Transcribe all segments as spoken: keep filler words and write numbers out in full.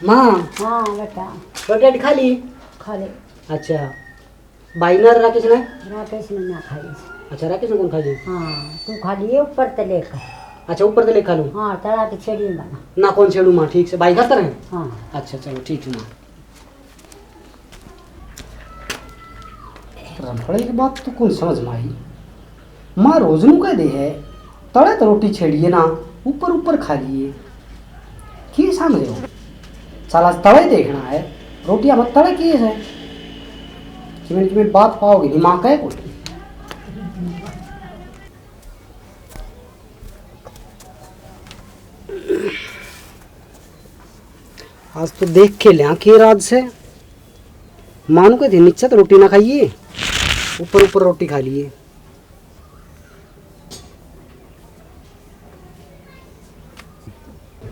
माँ, हाँ बेटा। रोटी राटी खा ली? खा ले। अच्छा, भाई ना राकेश ने? राकेश ने ना खा ली। अच्छा, राकेश ने कौन खा ली? हाँ, तू खा लिए ऊपर ते लेकर। अच्छा, ऊपर ते ले खा लूँ? हाँ, तला की छेड़ी में बना। ना कौन छेड़ू माँ, ठीक से भाई खातर है? हाँ। अच्छा, चलो ठीक है माँ। रंभड़े की बात तो कौन समझ में आई? माँ रोज नू कह दे है, तले तो रोटी छेड़िए ना, ऊपर ऊपर खा लिए। की समझ हो? चल आज तले देखना है, रोटी अब तले की है। किमें किमें बात पाओगी नहीं, माँ कहे को। आज तो देख के लिया के राज से। मानू के थे नीचे तो रोटी ना खाइए, ऊपर ऊपर रोटी खा लिए।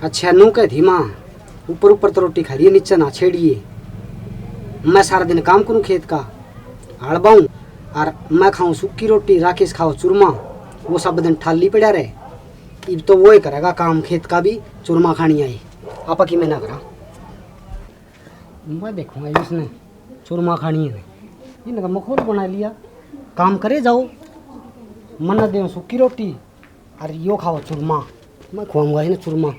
अच्छा, नू कह थी माँ, ऊपर ऊपर तो रोटी खा रही है, नीचे ना छेड़िए। मैं सारा दिन काम करूँ खेत का, हल बाऊँ, और मैं खाऊँ सूखी रोटी, राकेश खाओ चूरमा। वो सब दिन ठाली पड़ा रहे। इब तो वो ही करेगा काम खेत का भी, चूरमा खानी आई। आपा की मैं ना करा। मैं देखूंगा इसने, चूरमा खानी है। इनका माहौल बना लिया। काम करे जाओ, मन्ना दे सूखी रोटी, और यो खाओ चूरमा। मैं खुआऊंगा इन्हें चूरमा।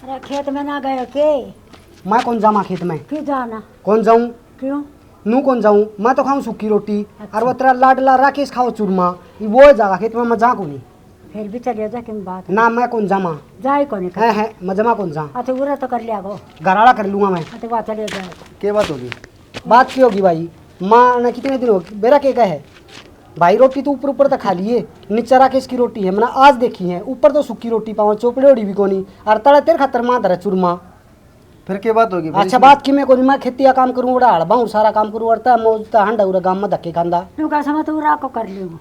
अरे खेत में ना गए के? मैं कौन जामा खेत में? क्यों जाना? कौन जाऊं? क्यों? नू कौन जाऊं? मैं तो खाऊं सूखी रोटी। अच्छा। और वो तेरा लाडला राकेश खाओ चूरमा, ये वो जागा खेत में, मैं जा को नहीं। फिर भी चले जा, किन बात? ना, मैं कौन जामा। जाए कोनी कर। है, है, मैं जमा कौन जा। अच्छा, उरा तो कर लिया गो। घर वाला कर लूंगा मैं। अच्छा, वहाँ चले जाए। के बात होगी? बात की होगी भाई? माँ ने कितने दिन हो गए, बेरा के कहे? भाई, रोटी तो ऊपर ऊपर तो खा लिए, नीचे राकेश की रोटी है, मैंने आज देखी है, ऊपर तो सूखी रोटी पावा, चोपड़े ओड़ी भी कोनी, और तले तेरे खातर माँ धरे चूरमा। फिर के बात होगी? फिर अच्छा, इसमें बात की मैं कोनी, मैं खेती का काम करूँ, उड़ा हल बाहूँ, सारा काम करूँ, अड़ता मौज तो हांडा उरा गाम में धक्के खांदा। लुगा समा तो उरा को कर लूँ।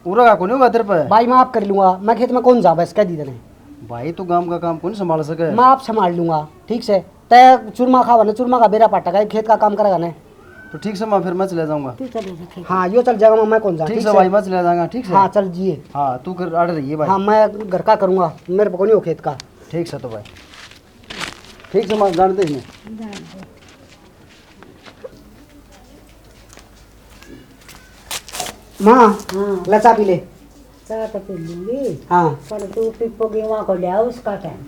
उरा का कोनी होगा तेरे पे? भाई, मैं आप कर लूंगा, मैं खेत में कौन जा, बस कह दी तने। भाई, तू गांव का काम कोनी संभाल सके। मैं आप संभाल लूंगा, ठीक से। तै चूरमा खावा ना, चूरमा का बेरा पाटा का, खेत का काम करेगा ना। तो ठीक से माँ, फिर मैं चले जाऊंगा। तू चले जा खेत। हाँ, यो चल जाएगा माँ, मैं कौन जा, ठीक ठीक से से? भाई, मैं चले जाऊंगा, ठीक से? हाँ, चल जिए। हाँ, तू कर, आड़े रहिए भाई। हाँ, मैं घर का करूंगा, मेरे पे कोनी हो खेत का। ठीक से तो भाई, ठीक से माँ, जान दे इसने। जान दे। माँ, हाँ। ले चाय पी ले। चाय तो पी लूंगी। हाँ। पर तू पीपो गेवा को ले आ उसका टाइम।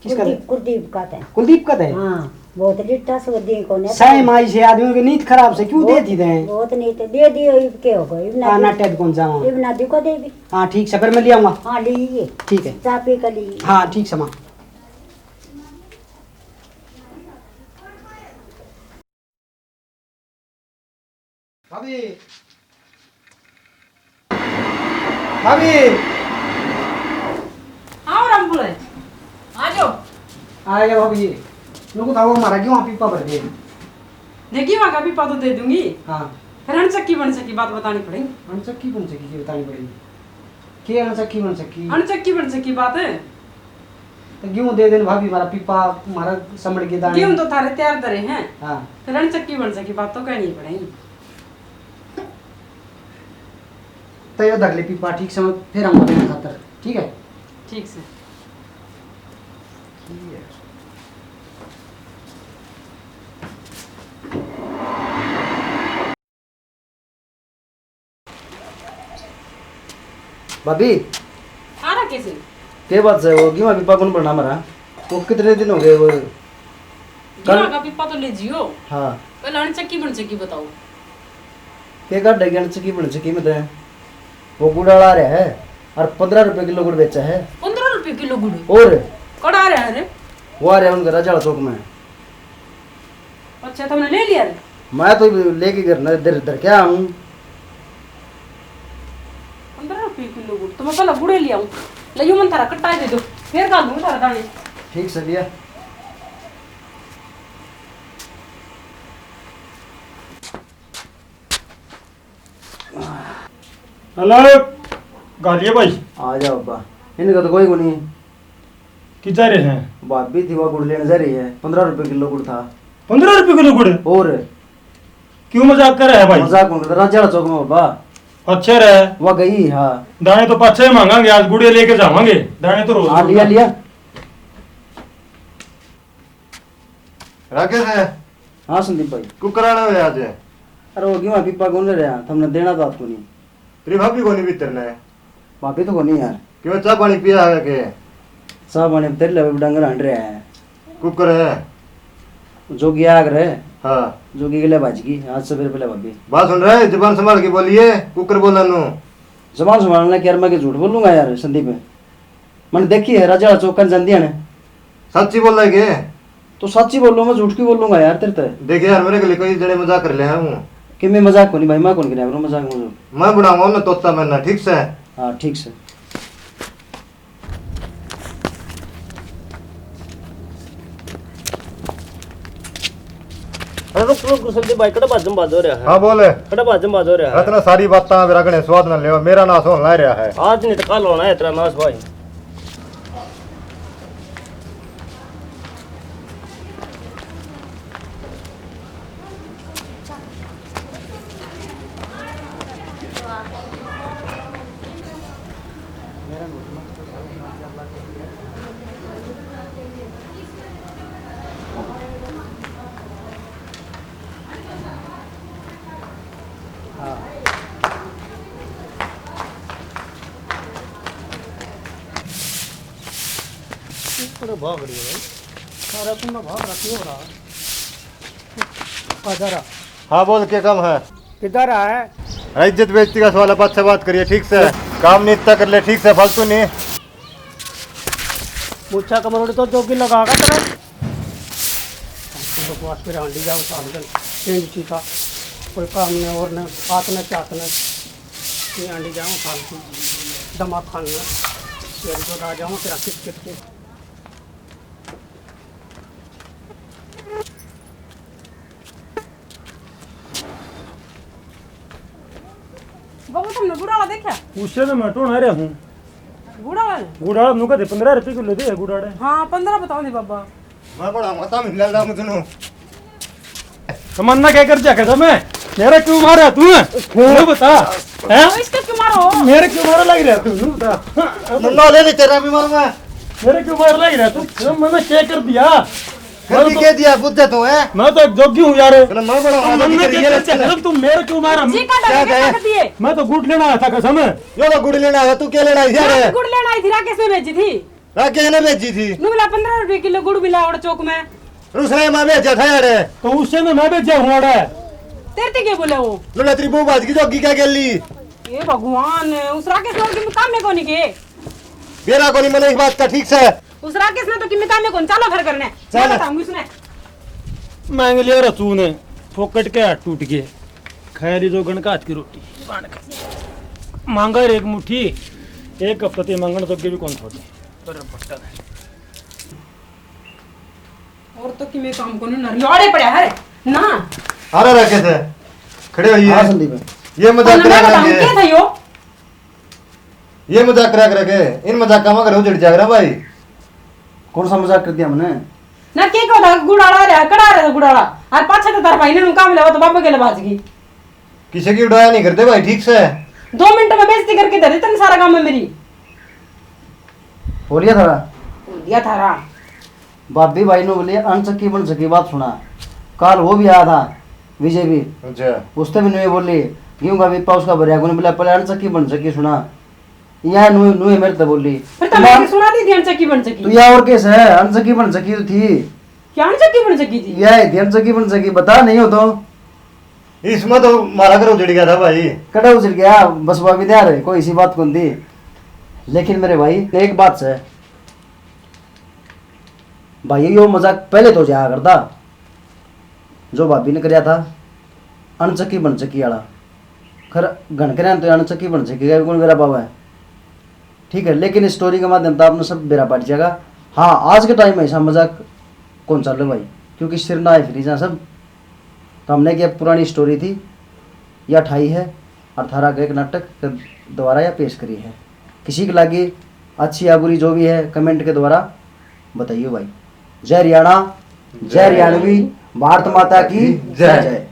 किसका कुलदीप, टाइम? कुलदीप का टाइम। कुलदीप का टाइम? हाँ, बहुत लिट्टा से वो दी को ने। सही माई से आदमी की नीत खराब से क्यों दे बहुत, दी दें? बहुत नीत दे दियो, इब के हो गए, इब ना हाँ, दी, ना टेड कौन जावा। इब ना दी को दे भी। हाँ, ठीक से, फिर मैं ले आऊंगा। हाँ, ले ये। ठीक है। चाय पी कर ली। हाँ, ठीक से माँ। भाभी, भाभी। आओ रामपुर, आ जाओ। आ गया भाभी जी। नुको था वो हमारा क्यों आप पीपा भर दे। देखिए, वहाँ का पीपा तो दे दूंगी। हाँ। फिर अनचक्की बन सकी बात बतानी पड़ेगी। अनचक्की बन सकी की बतानी पड़ेगी। के अनचक्की बन सकी? अनचक्की बन सकी बात है। तो गेहूं दे देन भाभी, हमारा पीपा, हमारा समड़ के दाने। गेहूं तो थारे तैयार धरे हैं। हाँ। फिर अनचक्की बन सकी बात तो कहनी पड़ेगी। तो यो धर ले पीपा, ठीक से, मैं फिर आऊंगा देने खातर, ठीक है? ठीक से। ठीक है। भाभी। आ रहा कैसे? के बात है, वो गेहूं पीपा कौन बना हमारा? वो कितने दिन हो गए वो? गेहूं का पीपा तो ले जियो। हाँ। पहले अनचक्की बन चक्की बताओ। के काढ़ेगी अनचक्की बन चक्की में तो? वो गुड़ वाला आ रहा है और पन्द्रह रुपए किलो गुड़ बेचा है। पन्द्रह रुपए किलो गुड़? और? कड़ा आ रहा है रे? वो आ रहा है उनका राजा चौक में। अच्छा, तुमने ले लिया रे? मैं तो लेके घर न धर, धर के आऊं। पन्द्रह रुपये किलो गुड़, तो मैं पहले गुड़े ले आऊं। ले यूं मन थारा कट्टा दे दो, फिर डाल दूंगा थारा दाने। ठीक से भैया। हेलो, गालिए भाई। आ जा बाबा। इनका तो कोई को नहीं। किधर है? भाभी थी, वहाँ गुड़ लेने जा रही है, पन्द्रह रुपए किलो गुड़ था। पन्द्रह रुपए किलो गुड़? और? क्यों मजाक कर रहा है भाई? मजाक कौन करता? राजा चौक में बाबा। अच्छा रे। वह गई, हाँ। दाने तो पाछे ही मांगांगे, आज गुड़िया लेके जावांगे। दाने तो रोज हाँ, लिया, रोज। लिया। राकेश है? हाँ संदीप भाई। कुकर आना है आज? अरे वो क्यों है, पीपा कौन ले रहा? थमने देना तो आपको नहीं। तेरी भाभी को नहीं भीतर ने? भाभी तो को नहीं यार। क्यों, चाय पानी पिया है के? चाय पानी तेरे लिए डंगर हंड रहा है। कुकर है? जोगी आग रहे। हाँ। जोगी के लिए भाज की, आज सवेरे पहले भाभी। बात सुन रहे, जबान संभाल के बोलिए, कुकर बोला नू। जबान संभालना क्या, मैं के झूठ बोलूंगा यार संदीप? मैंने देखी है, राजा चौकन जांदी है। सच्ची बोल रहे के? तो सच्ची बोलूं, मैं झूठ क्यों बोलूंगा यार तेरे ते? देख यार, मेरे के लिए कोई जड़े मजाक कर ले हूँ। कि मैं मजाक को नहीं भाई, मैं कौन करा करूँ मजाक मजाक। मैं बनाऊंगा ना तोता मैना, ठीक से? हाँ, ठीक से। अरे रुक, रुक, रुक, संदीप भाई, कड़ा बाजम बाज हो रहा है? हाँ, बोल। कड़ा बाजम बाज हो रहा है? इतना सारी बातें मेरा कने स्वाद ना लेवा, मेरा नाश होने ला रहा है। आज नहीं तो कल होना है तेरा नाश भाई। बड़ा भाग रही है भाई। सारा तुमने भाग रखी हो रहा। आ जा रहा। हाँ, बोल, के काम है? किधर है? अरे, इज्जत बेइज्जती का सवाल है, बात से बात करिए, ठीक से। काम नहीं इतना कर ले, ठीक से, फालतू नहीं। मुच्छा कमरोड़ी तो जोगी लगागा तेरा। बकवास पे हांडी जाओ, सामने चेंज की का कोई काम नहीं और न, हाथ न, चात न, ये हांडी जाओ, फालतू दिमाग खान न, फिर तो आ जाओ, तेरा किट किट के। बाबू, तुमने गुड़ाला देखा? उससे तो मैं टोना रहा हूँ। गुड़ाला ने? गुड़ाला नु कहते पन्द्रह रुपये किलो दे गुड़ाले। हाँ, पन्द्रह बताओ दे बाबा। मैं बड़ा मता मिल रहा मुझे। तमन्ना क्या कर दिया कसम है? मेरा क्यों मारा तू? ये बता। हैं? तो इसका क्यों मारो? मेरे क्यों मारा लग रहा तू? ये बता। मन्ना ले ले, तेरा भी मारूंगा। मेरे क्यों मारा लग रहा तू? मैंने क्या कर दिया? गलती के दिया बुझे तो है। मैं तो एक जोगी हूँ यार। चलो, मैं बड़ा तुम आदमी मन्ना करिए क्या रे, कर दिया चलो। कसम, तू मेरे क्यों मारा? जी का क्या डर है? के रख दिए। मैं तो गुड़ लेना आया था कसम। यो तो गुड़ लेना आया, तू क्या लेना आया यार? गुड़ लेना आई थी, राकेश ने भेजी थी। राकेश ने भेजी थी। नु मिला पन्द्रह रुपए किलो गुड़ मिला और चौक में। उसने मैं भेजा था यार। तो उससे तो मैं भेजा हूँ यार। तेरे ते के बोले वो? लो, तेरी बहू भाज की जोगी क्या गेली? हे भगवान, उस राकेश ने और किमे काम में कोनी के? बेरा कोनी मने इस बात का ठीक से। उस राकेश ने तो किमे काम में कोनी, चलो घर करने। चल। मैं बताऊंगी उसने। मांग लिया रे तूने, फोकट के हाथ टूट गए। खैरी जो गण का हाथ की रोटी। मांगा रे एक मुट्ठी, एक हफ्ते ते मांगण तो अगे भी कौन छोड़े। और तो किमे काम कोनी ना, रियाड़े पड़ा है रे। ना। अरे राकेश, खड़े होइए। हाँ संदीप भाई। ये मजाक और मैं करा बताऊं, रहे हैं। क्या था यो? ये मजाक करा करे के, इन मजाका में घरों जड़ जागरा भाई। कौन सा मजाक कर दिया मैंने? ना के को था गुड़ाला रे, कड़ा रे गुड़ाला। और पाछे तो तार भाई ने काम लेवा तो बाबा के ले भाज गई। किसी की उड़ाया नहीं करते भाई, ठीक से। दो मिनट में बेइज्जती करके दे दे तन सारा काम है मेरी। बोलिया थारा। बोलिया थारा। भाभी भाई ने बोली, अनचक्की बन चक्की बात सुना। काल वो भी आया था, विजय भी। अच्छा। उसने भी नहीं बोली, क्यों का भी उसका भरिया को नहीं बोला, पहले अनचक्की बन चक्की सुना। यहाँ नुए, नुए मेरे तो बोली। फिर तो मैं सुना दी थी अनचक्की बन चक्की। तो यह और कैसे है? अनचक्की बन चक्की तो थी। क्या अनचक्की बन चक्की थी? यह थी अनचक्की बन चक्की, बता नहीं हो तो। इसमें तो मारा घर उजड़ गया था भाई। कड़ा उजड़ गया, बस भाभी दे रहे, कोई इसी बात को नहीं। लेकिन मेरे भाई, एक बात है, भाई, यो मजाक पहले तो जाया करता, जो भाभी ने करया था, अनचक्की बनचक्की वाला। खर घण करे तो अनचक्की बनचक्की का भी कौन बेरा पावे है, ठीक है, लेकिन इस स्टोरी के माध्यम तो आपने सब बेरा पाट जाएगा। हाँ, आज के टाइम में ऐसा मजाक कौन चल रहा भाई, क्योंकि सिर ना है फिर जा सब। तो हमने क्या पुरानी स्टोरी थी, या ठाई है, और थारा आगे एक नाटक के द्वारा या पेश करी है। किसी के लागे अच्छी या बुरी जो भी है, कमेंट के द्वारा बताइयो भाई। जय हरियाणा, जय हरियाणवी, भारत माता की जय। जय।